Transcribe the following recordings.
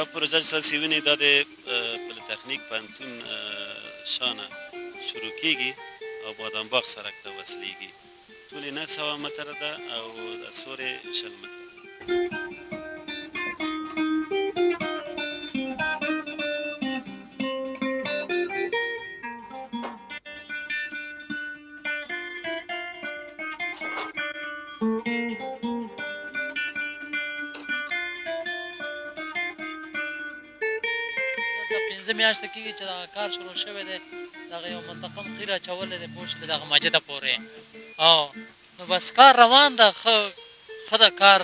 دا پروژه چې تاسې وینئ دا د پولیتخنیک پوهنتون شانه شروع کیږي او بادام باغ سړک ته وصلیږي. طول یې 900 متره ده او د سور یې 20 متره ده. دلته 5 میاشتې کېږي چې دغه کار شروع شوی دی. دغه یو منطقه هم خیر اچولی دی، پوه شوې، دغه مسجده پورې. او نو بس کار روان ده، ښه ښه ده، کار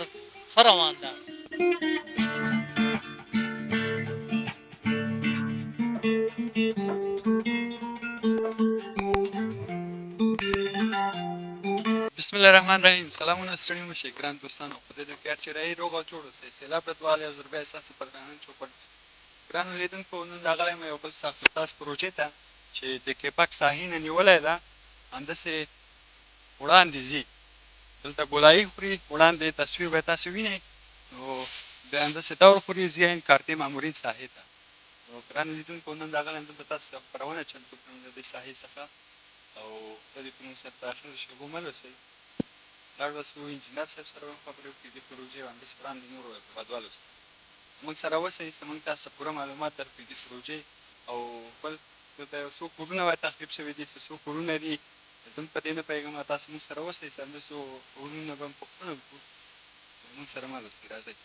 ښه روان ده. بسم الله الرحمن الرحیم. سلامونه، ستړي مه شئ ګران دوستانو، خدای دې وکړي هر چېرې یئ روغ او جوړ اوسئ. سیلاب ردوالی او ضربه ستاسو پر درانه چوپړ. ګرانو لیدونکو، نن راغلی یم یو بل ساخت و ساز پروژې ته چې د کیپک ساحې نه نیولی ده، همداسې وړاندې ځي، دلته ګولایي خوري، وړاندې تصویر به تاسو وینئ، نو بیا همداسې دور خوري، ځي عین کارتې مامورین ساحې ته. نو ګرانو لیدونکو، نن راغلی یم دلته تاسو ته خپرونه چمتو کړم د دې ساحې څخه، او خدای دې موږ سره تر اخرو شېبو مل اوسئ. لاړ به سو انجینر صاحب سره به هم خبرې وکړي دې پروژې او همداسې وړاندې نورو هېوادوالو سره. موږ سره اوسئ چې موږ تاسو ته پوره معلومات درکړو دې پروژې. او بل دلته یو څو کورونه وای تخریب شوي دي، چې څو کورونه دي زه هم په دې نه پوهېږم، تاسو موږ سره اوسئ چې همداسې کورونه به هم پوښتنه وکړو. موږ سره مل اوسئ، راځئ.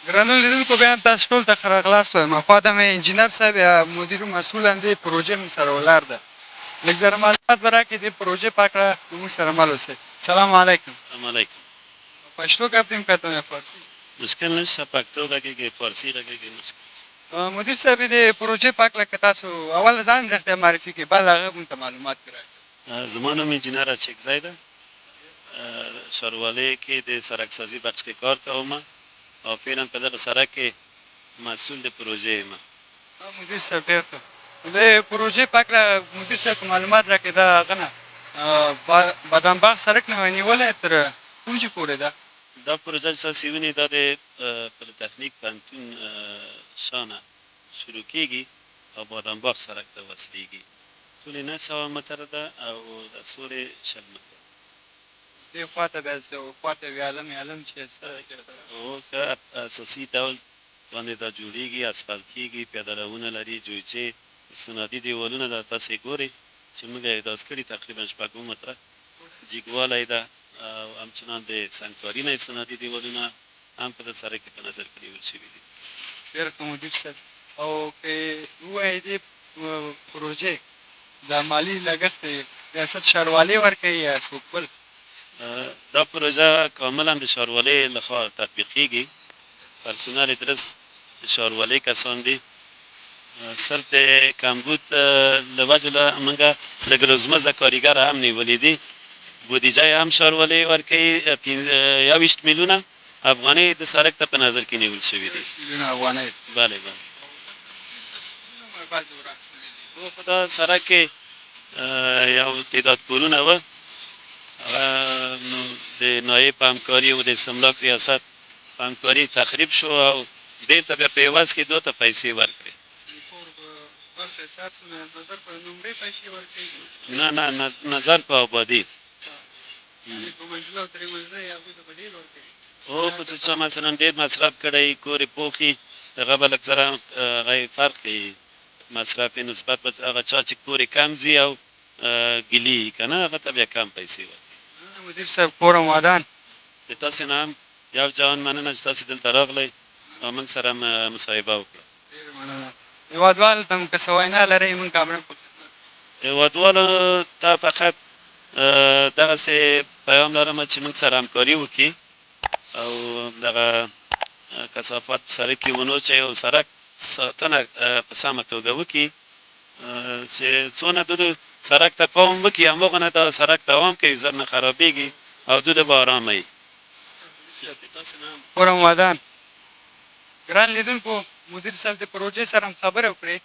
ګرانو لیدونکو، بیا هم تاسو ټول ته ښه راغلاست وایم. خوا ته مې انجینر صاحب یا مدیر مسؤل دې پروژې موږ سره ولاړ ده، لږ زره معلومات به راکړي دې پروژې په هکله، موږ سره مل اوسئ. سلام علیکم. سلام علیکم. پښتو ګپ دیم که ته فارسي؟ مشکل نشته، پښتو غږېږي، فارسي غږېږي، مشکل نشته. مدیر صاحب، دې پروژې په هکله که تاسو اول ځان رښتیا معرفي کړئ، بعد هغه موږ ته معلومات راکړئ. زما نوم انجینر اچکزی ده، ښاروالۍ کې د سړک سازي بخش کې کار کوم او فعلا په دغه سړک کې مسؤل د پروژې یم. مدیر صاحب ډېر ښه. د پروژې په هکله مدیر صاحب که معلومات راکړئ، دا هغه نه بادام باغ سړک نه نیولی تر کوم ځای پورې ده؟ دا پروژه چې تاسې وینئ دا د پولیتخنیک پوهنتون شانه شروع کېږي او بادام باغ سړک ته وصلېږي. طول یې 900 متره ده او د سور یې 20 متره. دې خوا ته بیا خوا ته ویاله میاله هم چې څه؟ هو، ښه اساسي ډول باندې دا جوړېږي، اسفلت کېږي، پیاده روونه لري، جویچې، استنادي دیوالونه دا تاسې ګورئ چې موږ یې احداث کړي، تقریبا 6 متره جګوالی ده او همچنان د سنګکاري نه استنادي دیوالونه هم په دې سړک کې په نظر کې نیول شوي دي. ډېر ښه مدیر صاحب، او که ووایې دې پروژې د مالي لګښت ریاست ښاروالۍ ورکوي یا څوک بل؟ دا پروژه کاملا د ښاروالۍ لخوا تطبیقېږي، پرسونل یې درست د ښاروالۍ کسان دي. صرف د کمبود له وجې له موږ لږ روزمزده کاریګر هم نیولي دي. بودیجه یې هم ښاروالۍ ورکوي، 21 میلیونه افغانۍ د سړک ته په نظر کې نیول شوي دي. میلیونه افغانۍ؟ بله بله. خو دا سړک کې یو تعداد کورونه وه، هغه نو د ناحیې په همکاري او د استملاک ریاست په همکاري تخریب شو او بېرته بیا په عوض کې دوی ته پیسې ورکړې. نه نه، نظر په آبادي. هو، خو چې چا مثلا ډېر مصرف کړی، کور یې پوخي، هغه به لږ ذره هغه یې فرق کوي مصرف یې نسبت به هغه چا چې کور یې کم ځي او ګلي که نه، هغه ته بیا کم پیسې ورکوي. مننه مدیر صاحب، کور مو ودان. د تاسې نه هم یو جهان مننه چې تاسې دلته راغلئ او موږ سره مصاحبه وکړه. ډېره مننه. هېوادوالو ته مو که څه وینا لرئ، موږ کامره په خدمت. هېوادوالو ته فقط دغسې پیام لرم چې موږ سره همکاري وکړي او دغه کثافات په سړک کې ونه اچوي او سړک ساتنه په سمه توګه وکړي، چې څونه دوی سړک ته پام وکړي هماغه نه دا سړک دوام کوي، زر نه خرابېږي او دوی به ارامه وي. کورم ودان. ګران لیدونکو، مدیر صاحب د پروژې سره هم خبرې وکړې،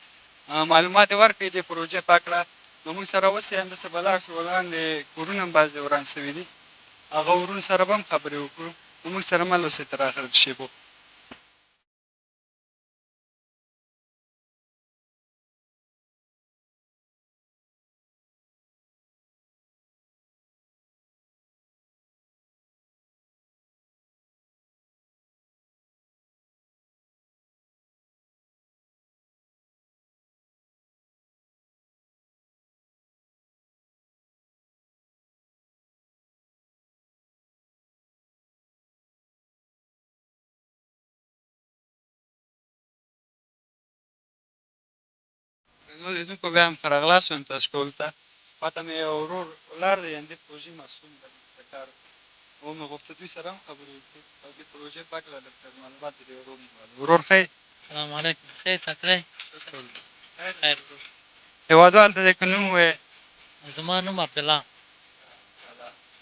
معلومات یې ورکړي د پروژې په هکله. نو موږ سره اوسئ، همداسې به لاړ شو، وړاندې کورونه هم بعضې وران شوي دي، هغه ورونو سره به هم خبرې وکړو. نو موږ سره مل اوسئ تر اخره د شېبو. نو لیدونکو، بیا هم ښه راغلاست وایم تاسو ټولو ته. پاته مې یو ورور ولاړ دی، همدې پروژې مسؤل دی د کار. ومې غوښته دوی سره هم خبرې وکړو او دې پروژې په هکله لږ څه معلومات د دې ورور نه والو. ورور ښه یې؟ سلام علیکم، ښه یې، تکړه یې؟ خیر. هېوادوال ته دې که نوم ووایې؟ زما نوم عبدالله.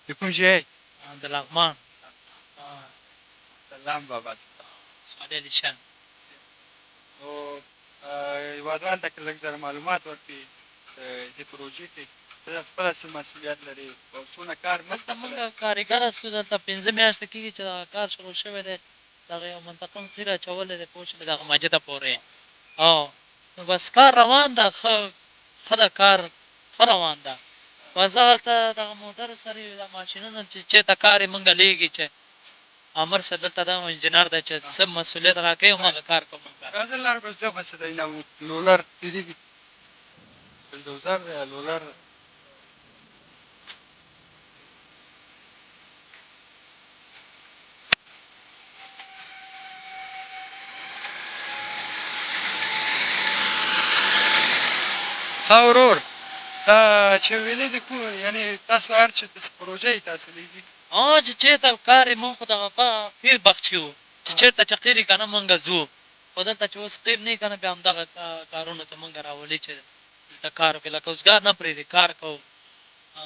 د کوم ځای یې؟ د لغمان. سلام بابا. صالح علي شاه. نو هېوادوال ته که لږ زره معلومات ورکړي دې پروژې کې ته خپله څه مسؤلیت لرې او څونه کار دلته موږ کاریګر یاستو. دلته 5 میاشتې کېږي چې دغه کار شروع شوی دی. دغه یو منطقه هم قیر اچولی دی، پوه شوې، دغه مسجده پورې. او نو بس کار روان ده، ښه ښه ده، کار ښه روان ده. بس دغلته دغه موټر سره یو دا ماشینونه چې چېرته کار یې موږ لېږي، چې امر صاحب دلته دا انجینر دی، چې څه مسؤلیت راکوي هماغه کار کوو موږ. راځه لار بس دغه څه دی نه، لولر تېرېږي، بلډوزر دی، لولر دی. ښه ورور، دا چې ویلې د کوم، یعنې تاسو هر چې داسې پروژه یې تاسو لېږي؟ چې چېرته کار یې، مونږ خو دغه قیر بخچي وو، چې چېرته چې قیر یې که نه مونږ ځو، خو دلته چې اوس قیر نه وي که نه، بیا همدغه کارونو ته مونږ راولي چې دلته کار وکړي، لکه اوزګار نه پرېږدي، کار کوو.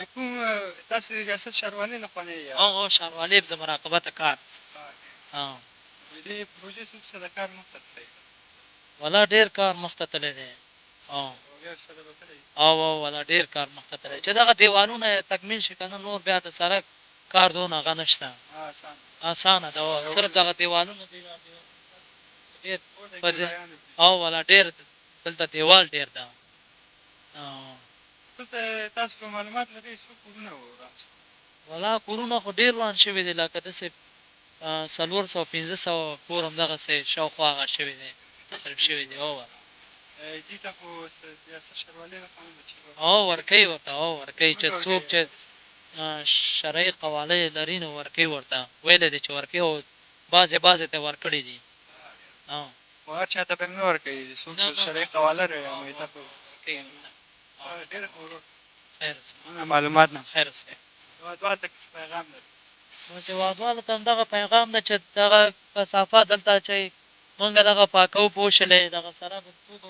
د کوم تاسو ریاست ښاروالۍ له خوا نه یې؟ هو، ښاروالۍ زه مراقبت کار. د دې پروژې څو فیصده کار مخته تللی؟ ولا ډېر کار مخته تللی دی. 70% به تللی؟ هو، ولا ډېر کار مخته تللی، چې دغه دیوالونه یې تکمیل شي که نه، نور بیا د سړک کار دونه هغه نشته. اسانه ده، صرف دغه دیوالونه ډېر. هو ولا ډېر دلته دیوال ډېر ده. دلته تاسو به معلومات لرئ څو کورونه وران شوي؟ ولا کورونه خو ډېر وران شوي دي، لکه داسې 400 500 کور همدغسې شاوخوا هغه شوي دی، تخریب شوي دي. هو. دې ته خو ریاست ښاروالۍ له خوا نه چې هو، ورکوي ورته، هو ورکوي، چې څوک چې شرعي قواله یې لري نو ورکوي ورته، ویلی دی چې ورکوي، او بعضې بعضې ته یې ورکړي دي. خو هر چا ته به هم نه ورکوي، څوک چې شرعي قواله لري هغوی ته خو ورکوي ورته. ډېر ښه ورور. خیر اوسې. مننه معلومات نه. خیر اوسې. هېوادوال ته که څه پیغام لري؟ بس هېوادوالو ته همدغه پیغام ده چې دغه کثافات دلته اچوي، مونږ دغه پاکوو، پوه شولې، دغه سړک ټول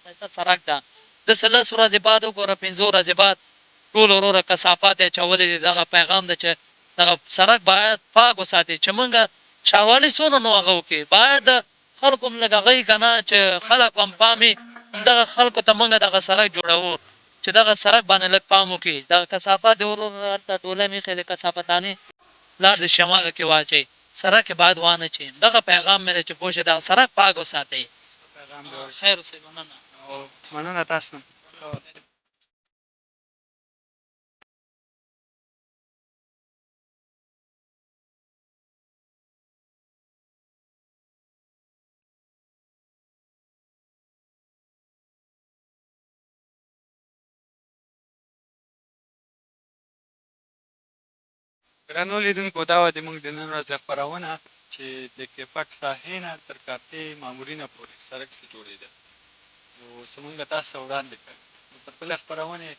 ښایسته سړک ده، داسې 10 ورځې بعد وګوره، 5 ورځې بعد ټول وروره کثافات یې اچولي دي. دغه پیغام ده چې دغه سړک باید پاک وساتي، چې مونږ ښاروالي څونه نو هغه وکړي، باید خلکو هم لږ هغه وي که نه، چې خلک هم پام وي، همدغه خلکو ته مونږ دغه سړک جوړوو، چې دغه سړک باندې لږ پام وکړي. دغه کثافات دې ورور هلته ډولۍ مې ایښې دي، کثافتانې لاړ دې شي هماغه کې واچوي، سړک یې باید وانه چي. دغه پیغام مې دی چې پوه شئ دغه سړک پاک وساتئ. خیر اوسئ، مننه. مننه تاسو نه. ګرانو لیدونکو، دا وه د موږ د نن ورځې خپرونه چې د کیپک ساحې نه تر کارتې مامورینه پورې سړک څه جوړېده، نو څه موږ تاسو ته وړاندې کړ. نو تر بلې خپرونې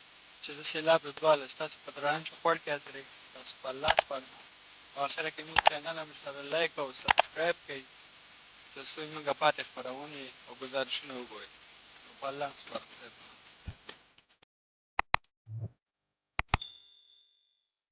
چې زه سېلاب رضوال ستاسو په درانه چوپړ کې حاضرېږم، تاسو په الله سپارم. او اخره کې موږ چینل هم سره لایک او سبسکرایب کړئ، تر څو موږ پاتې خپرونې او ګزارشونه وګورئ. نو په الله سپارم.